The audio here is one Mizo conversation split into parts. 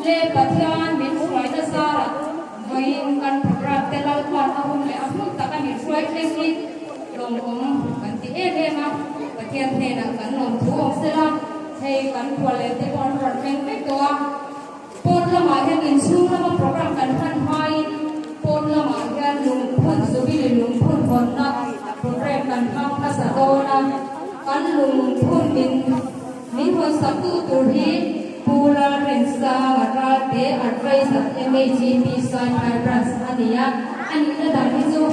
Le Pathian min hruaina zarah vawiin kan program te Lalpan a hun leh a hmun taka min hruai thleng hi lawmawm kan ti em em a. Pathian hnenah kan lawmthu awm sela, hei kan khual leh te pawh an rawn thleng vek tawh a. Pawn lamah hian inchhung lama program kan hman hmain pawn lamah hian lungphun Jubilee lungphun hawnna program kan hmang hmasa dawn a, kan lungphun min min hawnsak tu tur hi Pu Lalrinsanga Ralte Adviser MAGP Saiphai Branch a ni a, a nihna dang hi chu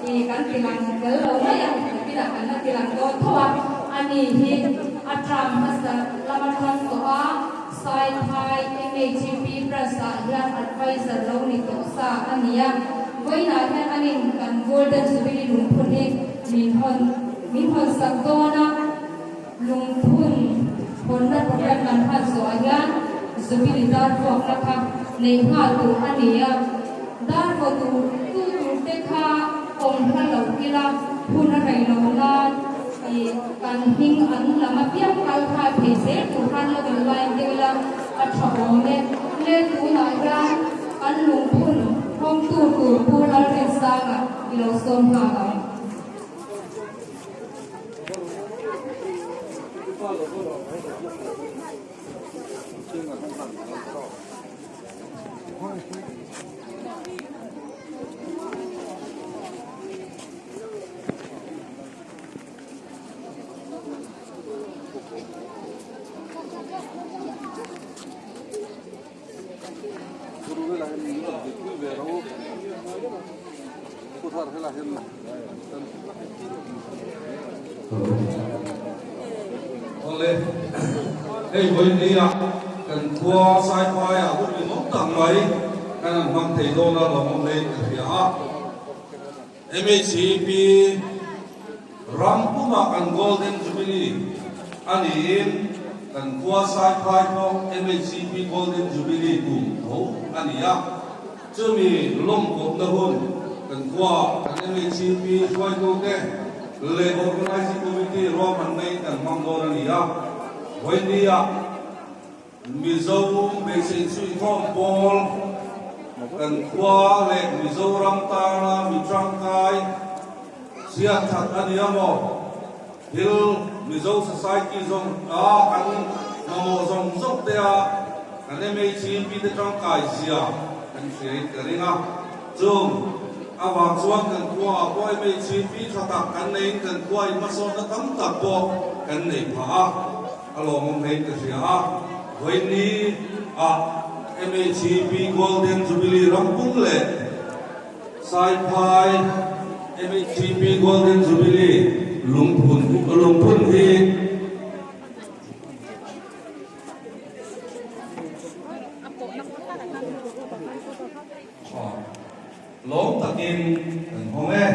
ih kan tilang tel lo mai a, nakinah kan la tilang dawn tho a, ani hi a term hmasa lama thlang tawh a. Saiphai MHP Branch-ah hian adviser lo ni tawh sa a ni a, vawiinah hian anin kan Golden Jubilee lungphun hi min hawn min hawn sak dawn a, lungphun hawnna program kan hman zawhah hian Jubilee dar vuakna kha neih nghal tur a ni a, dar vaw tur tu tur te kha awm hla lo ila hun a rei lo nan. I kan hming an lam apiang kal nghal thei zel tur khan lo in line deuh ila a tha awm e. Le tunah hian kan lungphun hawngtu tur Pu Lalrinsanga i lo sawm nghal ang. Awle, hei vawinia kan khua Saiphaiah hun limawm tak mai kan han hmang thei dawn a lawmawm hlein ka hria a. MHCP ram pumah kan Golden Jubilee a niin kan khua Saiphai pawh MHCP Golden Jubilee kum tho a ni a. Chumi lawmkawpna hun kan khua kan MHCP hruaitute leh Organising Committee ruahmanna in kan hmang dawn a ni a. Vawinia Mizo beisei chhuihkhawm pawl kan khua leh Mizoram tana mi tangkai chhiat that a ni a maw? Thil Mizo society zawng a kan mamawh zawng zawng te a kan MHEP te tangkai zia kan hria in ka ring a. Chung avang chuan kan khua ah pawh MHEP tha tak kan nei in kan khua in hmasawnna tam tak pawh kan nei phah a. A lawmawm hlein ka hria a, vawiini ah MHEP Golden Jubilee Rampum leh Saiphai MHEP Golden Jubilee Lungphun Lungphun hi lawm takin kan hawng e.